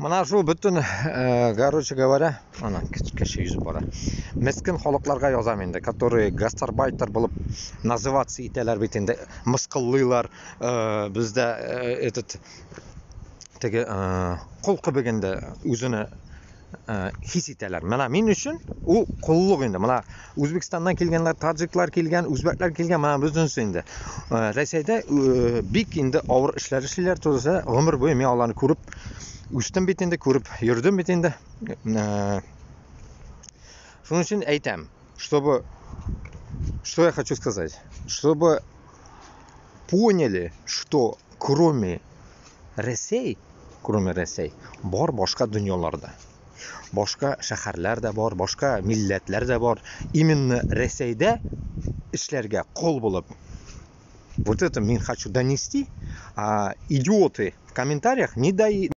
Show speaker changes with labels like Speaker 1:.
Speaker 1: Менә шул бөтен, короче говоря, ана кеше йөзеп бара. Мескен халыкларга язам инде, которые гастарбайтер булып называться итәләр бит инде, мыскыллыйлар, бездә этот теге кол кебек инде үзене хис итәләр. Менә мин өчен ул коллык инде. Менә Үзбәкстаннан килгәннәр, таҗиклар килгән, үзбәкләр килгән, менә бөтенесе инде. Рәсәйдә бик инде авыр эшләр эшлиләр, тузса, гомер буе мин аларны күреп үстем бит инде, күреп йөрдем бит инде. Шуның өчен әйтәм, чтобы что я хочу сказать, чтобы поняли, что кроме Рәсәй, кроме Рәсәй, бар башка дөньяларда. Башка шәһәрләр дә бар, башка милләтләр дә бар. Именно Рәсәйдә эшләргә кол булып. Вот это мин хочу донести. А идиоты в комментариях не дай.